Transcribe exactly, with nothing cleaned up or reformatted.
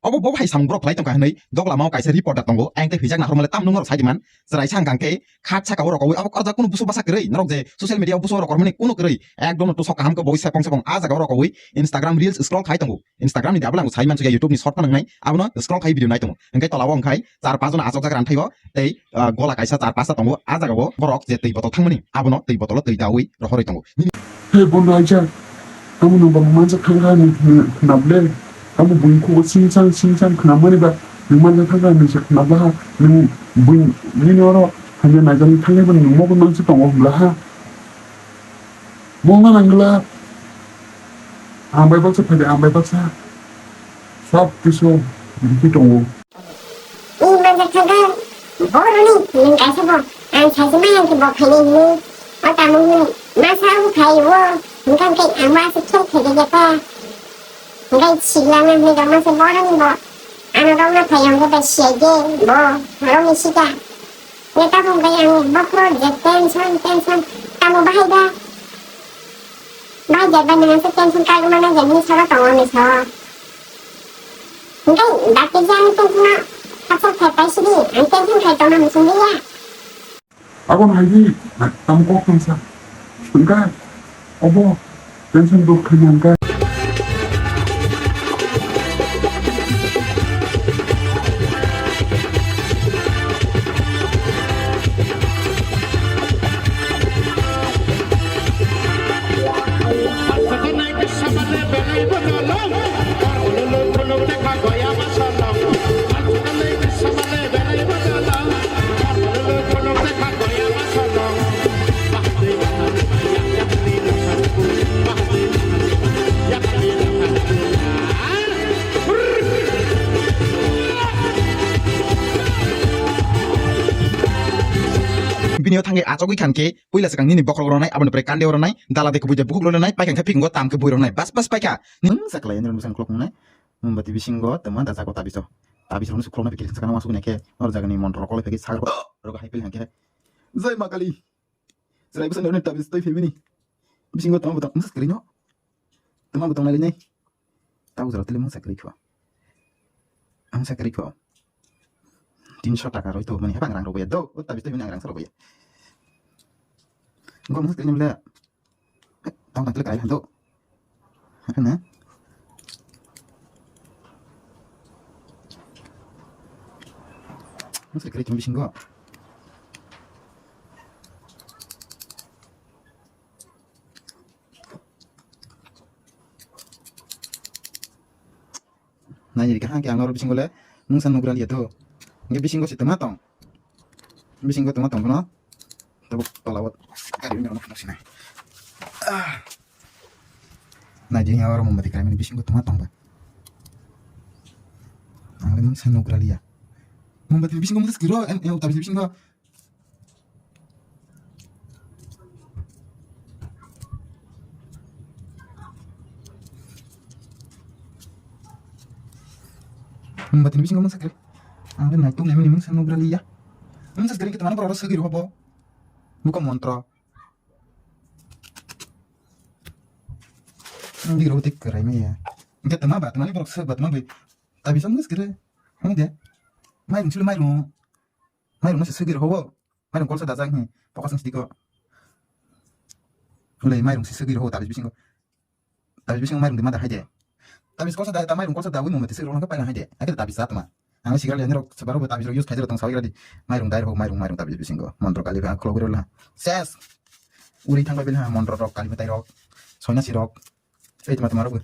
Obo bo hai samung borok khlai tongkha hwnwi doglamao kaisa reporter tongo, ayang tei hwijak naharmale tam nung norok sai di man. Chwrai sa hwnkha khe khat saka o rokowi abo korjak kunu busu basa kwrwi norok je social media o busu rok kormani kunu kwrwi ekdom no tusok kaham khe boi sepong sepong a jaga o rokowi Instagram reels scroll khai tongo. Instagram ni de abono ang sai mansukya, YouTube ni short phano wngnai, abono scroll khai video nai tongo. Hwnkhe tola o hwnkhe char panch jona achokjak rang thaio tei, ah, gola kaisa char pasta tongo. A jaga o borok je twi botol thangmani abono twi botol o twi dawi rohorwi tongo. He bondo aja, amo nang bang mansa thangkha ni nable, amo buing khugo sing sang sing sang khna mani ba, nang mansa thangkha ni se khna ba ha, nang buing nini oro hanya naijani thangnai ba nang mogo nang se tongo hwnla ha. Mona nangla, ang bai baksa phai de, ang bai baksa. Sab kisu bisi tongo. I manjak thangkha, boroni nwng kaisa bo, ang saisi maya khe bo phainai hinwi, o tamo hwnwi, masa bo phai o, hwnkha khe ang bo aswk khe phaikha khe ta, hwnkhe siklangna hwnwi tongma se boroni bo, ano rwngna phai o hwnkhe bai siyai de bo, rwngni sika. Neta bo hwnkhe ang bokhorok je tension, tension, tamo bahai da, bahai da, bai nwng se tension kagwi mano je nini saka tongo ni so. Hingke dakti je ani tension no hapsa khe pai sidi, ani tension khai tongna muchung liya. Aboni hai di, tam kok tongsa. Hingke obo tension duk khai mangka. Bini o thangwi achogwi khan khe puila swkang nini bokhorok rwnai, aboni pore kandeo rwnai, dala de kubui de bukhuk rwnai, paikha khe phikungo tam khe bui rwnai, bas bas paikha. Nwng saklai ani rwng bwsang khulok wngnai, mombati bisingo twma da jago tabiso. Tabis rwng sukrok nai phikir sakano wasuk nai khe, nor jagani montor rok kolai phikir sak rok hai pil hangkhe. Jai ma Kali. Chwrai bwsang rwng tabis twi phimini. Bisingo twma bwtang masa kwrwi no. Twma bwtang nai nai. Tau jora tele mungsa kwrwi kho. Ang sa kwrwi kho. Tinso taka roi to mani hapang rang rogya do. O tabi to mani rang sa rogya. Go mungsa kwrwi nile. Tang tang tele kai hando. Hapna. Mungsa kwrwi kho bisingo. Naini rikha hangke ang oro bisingo le mungsa nugra liya to. Hingke bisingo se toma tong. Bisingo toma tong bono. Tabuk tola o gari uni ono phunuk sinai. Ah. Naidi hingke oro mombati kaimani bisingo toma tong ba. Ang le mungsa nugra liya. Mombati bisingo mungsa skiro, em, em, tabisi bisingo. Mombati ni bisingo mungsa kwrwi. Ang le naitok naimani mungsa nugra liya. Mungsa kwrwi khe twmani borok rok swgwi rw bo. Buko montro. Ang bigro tei kwrai maya. Hingke twma ba twmani borok swk ba twma bai. Tabisa mungsa kwrwi. Hwnde. Mairung chwlwi mairung. Mairung no se swgwi rw bo. Mairung kolsa dajak hi. Focus ni stiko. Hwnle mairung se swgwi rw bo tabis bisingo. Tabis bisingo mairung de ma da hai de. Tabis kolsa da, ta mairung kolsa da wi mumati se rokna paina hai de. Ake tabis sa tma. Ang sigal yani rok sebaro bo tabis rok use khaijero tong sawi radi. Mairung dai rok mairung mairung tabis bisingo. Montro kali ba khulok rok la. Ses. Uri thang bai bilha montro rok kali tai rok. Soina si rok. Ei tma tma rok.